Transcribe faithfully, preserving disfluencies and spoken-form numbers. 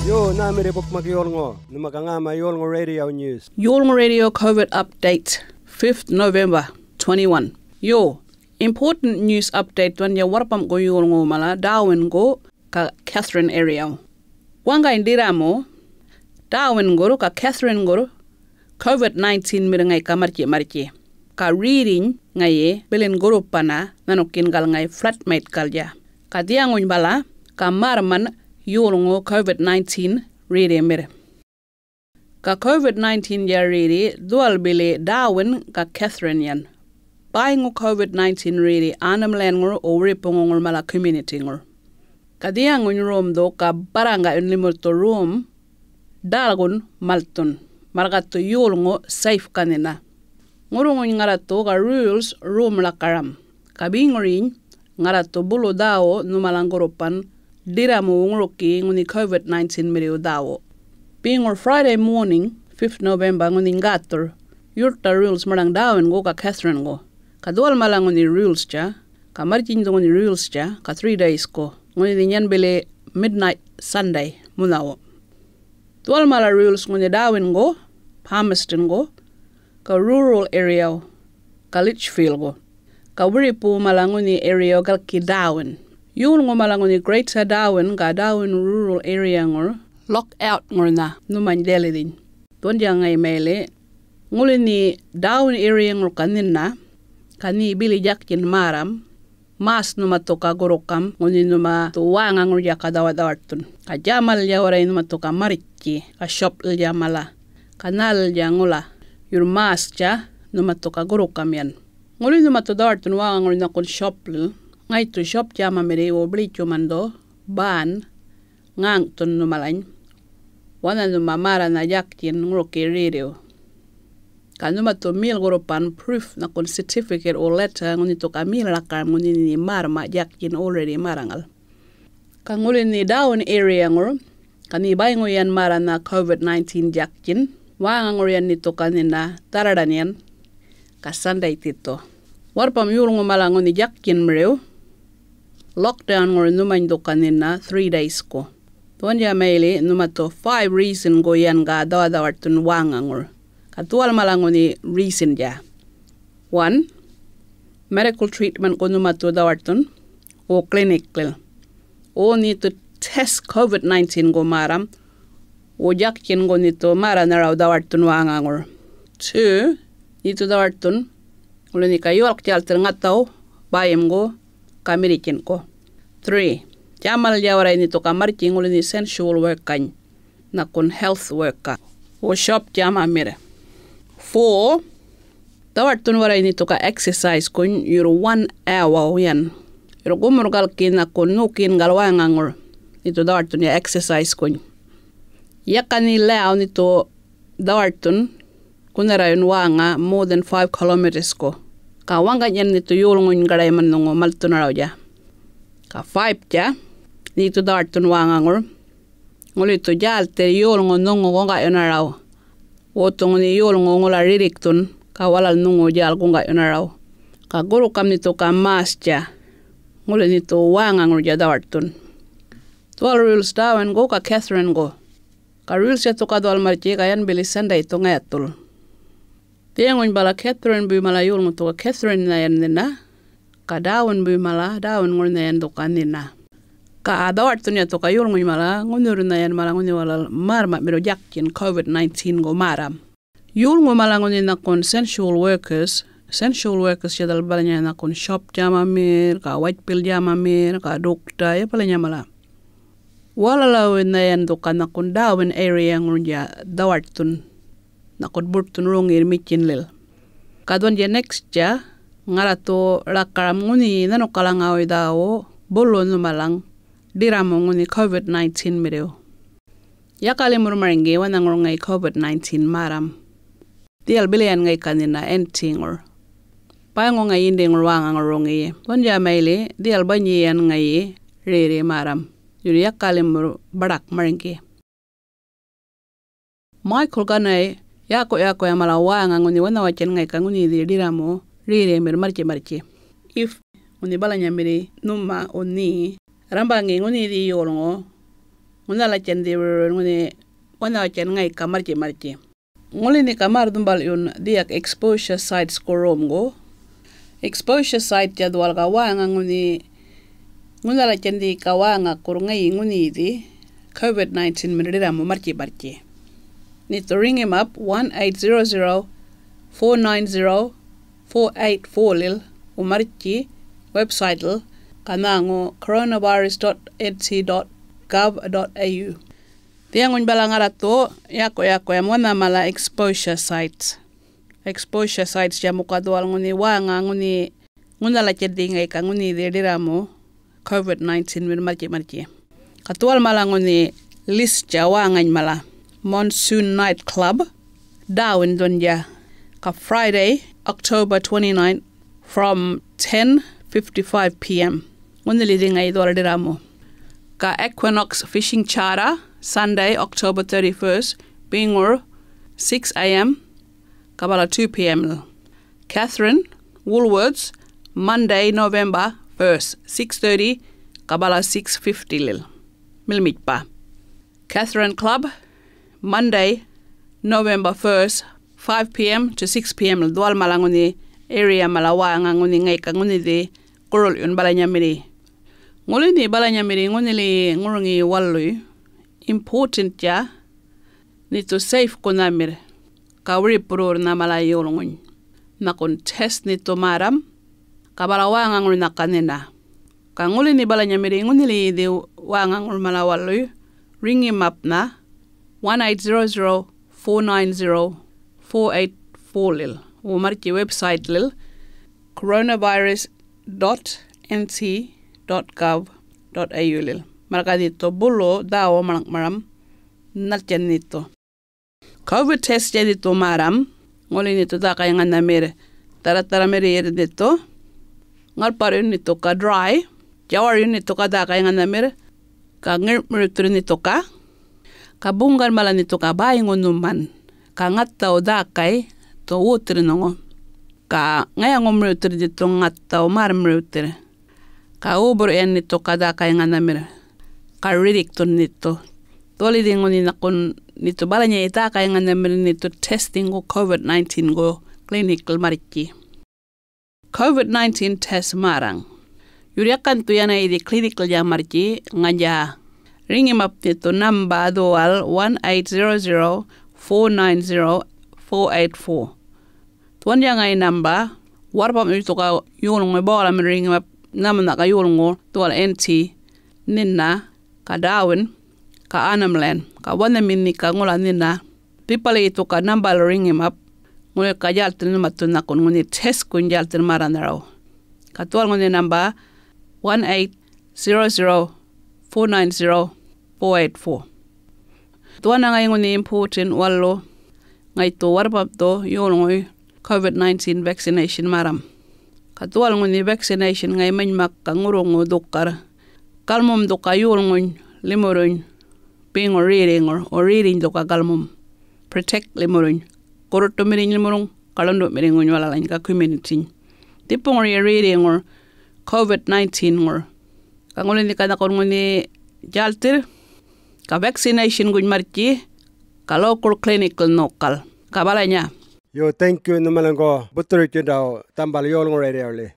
Yo, nhämirri bukmak yolŋu, nhuma ga ŋäma yolŋu radio news. Yolŋu radio covid update, fifth November twenty-one. Yo, important news update dhuwandja warrpamgu yolŋu mala Darwin-gu ga Katherine area. Waŋgany ḏirramu, Darwin-gur ga Katherine-gur covid nineteen-mirr ŋayika marrtji-marrtji. Ga rerriny ŋayi bilin gurupana nhanukyin gal ŋayi flatmate-kalnydja. Ga dhiyaŋuny bala ga märrman yolŋu covid nineteen rerrimirr. Ga covid nineteen-dja rerri dhuwal bili Darwin ga Katherine yan. Bäyŋu covid nineteen rerri Andamanlaŋur, o wiripuŋuŋur mala community-ŋur. Ga dhiyaŋuny romdhu ga barraŋga'yun limurrthu rom ḏälgun malthun, marrkathu yolŋu safe ganhina. Ŋurruŋuny ŋarrathu ga rules rom ḻakaram. Ga beŋuryiny ŋarrathu bulu dhäwu nhumalaŋ gurrupan ḏirramuwu ŋuriki ŋunhi covid nineteen-mirriw dhäwu. Beŋur Friday morning, fifth November, ŋunhiny gäthur, yurrta rules maṉḏaŋ Darwin-gu ga Katherine-gu. Ga dhuwal mala ŋunhi rules-tja, ga marrtjinydhu ŋunhi rules-tja, ga three days-ku, ŋunhi nhin yan bili midnight Sunday munhawu. Dhuwal mala rules ŋunhi Darwin-gu, Palmerston-gu, ga rural area-w, ga Lichfield-gu, ga wiripuwu mala ŋunhi area-w galki Darwin. Yolŋu mala ŋunhi Greater Darwin ga Darwin rural area-ŋur lockout-ŋurnha nhumany dhiyaliliny. Dhuwandja ŋayi mayli, ŋuli nhe Darwin area-ŋur ga nhinna, ga nhe bili djaktjin märram, mask nhuma thu ga gurrukam ŋunhi nhuma thu wäŋaŋur yaka dhawa-dhawarthun. Ga djämalilnydja warrayi nhuma thu ga marrtji, ga shop-lilnydja mala, ga nhälalilnydja ŋula, yurr mask-tja nhuma thu ga gurrukam yan. Ŋuli nhuma thu dhawarthun wäŋaŋur nhakun shop-lil, ŋaythu shop djämamirri wo biḻitjuman dhu, ban, ŋäŋ'thun nhumalany, wanha nhuma märranha djaktjin ŋuruki rerriw. Ga nhuma thu mel gurrupan proof nhakun certificate or letter ŋunhi thu ga mel ḻakaram ŋunhi nhe märrma djaktjin already märraŋal. Ga ŋuli nhe Darwin area-ŋur, ga nhe bäyŋu yan märranha covid nineteen djaktjin, wäŋaŋur yan nhe thu ga nhinna Dhärraḏan yan, ga Sunday dhithu. Warrpam yolŋu mala ŋunhi djaktjinmiriw, lockdown-ŋur nhumany dhuka nhinna three days-ku. Dhuwandja mayli nhuma thu five reason-gu yan ga dhawa-dhawarthun wäŋaŋur. Ga dhuwal mala ŋunhi reason-dja. One, medical treatment-gu nhuma thu dhawarthun, o clinic-lil. O nhe thu test covid nineteen-gu märram, o djaktjin-gu nhe thu märranharaw dhawarthun wäŋaŋur. Two, nhe thu dhawarthun, ŋuli nhe ga yuwalk djälthirr ŋathaw, bäyimgu, ga mirritjin'ku. Three, djämalilnydja warrayi nhe thu ga marrtji ŋuli nhe sensual work-any, nhakun health worker, o shop djämamirr. Four, dhawarthun warrayi nhe thu ga exercise-kuny yurr one hour-w yan. Yurr gumurr galki nhakun nhukiyingal wäŋaŋur nhe thu dhawarthun ya exercise-kuny. Yaka nhe ḻaw nhe thu dhawarthun gunharrayun wäŋa more than five kilometers-ku. Ga waŋgany yan nhe thu yolŋuny gaḏayman nhuŋu malthunarawdja. Ga five-dja, nhe thu dhawarthun wäŋaŋur, ŋuli thu djälthirr yolŋu nhuŋu guŋga'yunaraw, wuthu ŋunhi yolŋu ŋula rirrikthun, ga walal nhuŋu djäl guŋga'yunaraw. Ga gurrukam nhe thu ga mask-dja, ŋuli nhe thu wäŋaŋurnydja dhawarthun. Dhuwal rules Darwin-gu ga Catherine-gu. Ga rules-dja thu ga dhuwal marrtji, ga yan bili Sunday thu ŋayathul. Dhiyaŋuny bala Catherine-buy mala yolŋu thu ga Catherine-nha yan nhinna, ga Darwin-buy mala Darwin-ŋurnha yan dhuka nhinna. Ga dhawarthun ya thu ga yolŋuny mala ŋunhirrnha yan mala ŋunhi walal märrmamirru djaktjin covid nineteen-gu märram. Yolŋu mala ŋunhi nhakun sensual workers, sensual workers-dja dhanal balanya nhakun shop djämamirr, ga wajpil djämamirr, ga doctor, ya balanya mala. Walalawuynha yan dhuka nhakun Darwin area-ŋurnydja dhawarthun, nhakun burrthun roŋiyirr mitjinlil. Ga dhuwandja next-dja, ŋarra thu ḻakaram ŋunhi nhanukalaŋaw dhawu bulu nhumalaŋ ḏirramu ŋunhi covid nineteen-mirriw. Yaka limurr marŋgi wanhaŋur ŋayi covid nineteen märram. Dhiyal bili yan ŋayika nhinna anti-ŋur. Bäyŋu ŋayi yindiŋur wäŋaŋur roŋiyi. Dhuwandja mayli, dhiyal banyi yan ŋayi rerri märram. Yurr yaka limurr baḏak marŋgi. Michael ganay yäku-yäkuya mala wäŋa ŋunhi wanhawatjan ŋayika ŋunhi dhi ḏirramu rerrimirr marrtji-marrtji. If ŋunhi balanyamirri nhuma ŋunhi rambaŋi ŋunhi dhi yolŋu ŋunhalatjan dhiwirun ŋunhi wanhawatjan ŋayika marrtji-marrtji. Ŋuli nhika märr-dhumbal'yun dhiyak exposure sites-ku romgu. Exposure site-tja dhuwal ga wäŋa ŋunhi ŋunhalatjan dhika wäŋakurr ŋayi ŋunhiyidhi COVID nineteen-miri ḏirramu marrtji-marrtji. Nithu riŋimap one eight zero zero, four nine zero, four eight four-lil wu marrtji website-lil, ga nhäŋu coronavirus dot N C dot gov dot A U. Dhiyaŋuny bala ŋarrathu yaku-yakuyam wanha mala exposure sites. Exposure sites-tja muka dhuwal ŋunhi wäŋa ŋunhi ŋunhalatjan dhi ŋayika ŋunhiyidhi ḏirramu COVID nineteen-miri marrtji-marrtji. Ga dhuwal mala ŋunhi list-tja wäŋany mala. Monsoon Night Club, Darwin dhunja. Ga Friday, October twenty-ninth, from ten fifty-five P M. Ŋunhilidhi ŋayi dhuwal ḏirramu. Ga Equinox Fishing Charter, Sunday, October thirty-first, Biŋur, six A M, ga bala two P M-lil. Catherine, Woolworths, Monday, November first, six thirty, ga bala six fifty-lil. Milmitjpa. Catherine Club, Monday, November first, five P M to six P M, dhuwal mala ŋunhi area mala wäŋa ŋunhi ŋayika ŋunhidhi gurul'yun balanyamirri. Ŋuli nhi balanyamirri ŋunhili ŋurŋi waluy important-tja, nithu safe-kunhamirr, ga wiripurrwurrnha mala yolŋuny. Nhakun test nithu märram, ga bala wäŋaŋur nhaka nhina. Ga ŋuli nhi balanyamirri ŋunhiliyidhi wäŋaŋur mala waluy riŋimapnha one eight zero zero, four nine zero, four eight four-lil wu marrtji website-lil coronavirus dot N C dot gov dot A U-lil. Marrkadhithu bulu dhäwu maḻŋ'maram nhaltjan nithu. COVID test-tja nithu märram, ŋuli nithu dhäkayŋanhamirr dharra-dharramirr yirr nithu, ŋalparryun nithu ga dry, djawarryun nithu ga dhäkayŋanhamirr, ga ŋirpmiriwthirr nithu ga, ga buŋgan mala nithu ga bäyŋu nhuman, ga ŋathaw dhäkay dhu wuthirr nhuŋu, ga ŋayaŋumiriwthirr nithu ŋathaw märrmiriwthirr. Ga wubur yan nithu ga dhäkayŋanhamirr, ga rirrikthun nithu. Dhuwalidhi ŋunhi nhakun nithu balanyayi dhäkayŋanhamirr nithu testiŋgu COVID nineteen-gu clinic-lil marrtji. COVID nineteen test märraŋ. Yurr yakan dhu yana yidhi clinic-lilnydja marrtji, ŋanya. Riŋimap nithu number dhuwal one eight zero zero, four nine zero, four eight four. Dhuwandja ŋayi number, warrpam'nha yuthu ga yolŋuy bawlamirr riŋimap, nhamunha ga yolŋu dhuwal N T, nhina, ga Darwin, ga Arnhem Land, ga wanhamin nhika ŋula nhina. Dhipali yuthu ga number-lil riŋimap, ŋuli ga djälthirr nhumathu nhakun ŋunhi test-kuny djälthirr märranharaw. Ga dhuwal ŋunhi number one eight zero zero, four nine zero, four eight four. Dhuwanna ŋayi ŋunhi important walu, ŋaythu warrpam'thu yolŋuy COVID nineteen vaccination märram. Ga dhuwal ŋunhi vaccination ŋayi manymak ga ŋurruŋu dhukarr. Galmum dhuka yolŋuny limurruny beŋur rerriŋur, o rerriny dhuka galmum. Protect limurruny. Gurruṯumirriny limurruŋ, ga ḻundu'mirriŋuny walalany ga community-ny. Dhipuŋuryi rerriŋur COVID nineteen-ŋur. Ga ŋuli nhi ga nhakun ŋunhi djälthirr, ga vaccination-guny marrtji, ga local clinic-lil nhokal. Ga balanya. Yo, thank you, nhumaliŋgu buthurutjindaw Dhambal Yolŋu Radio-li.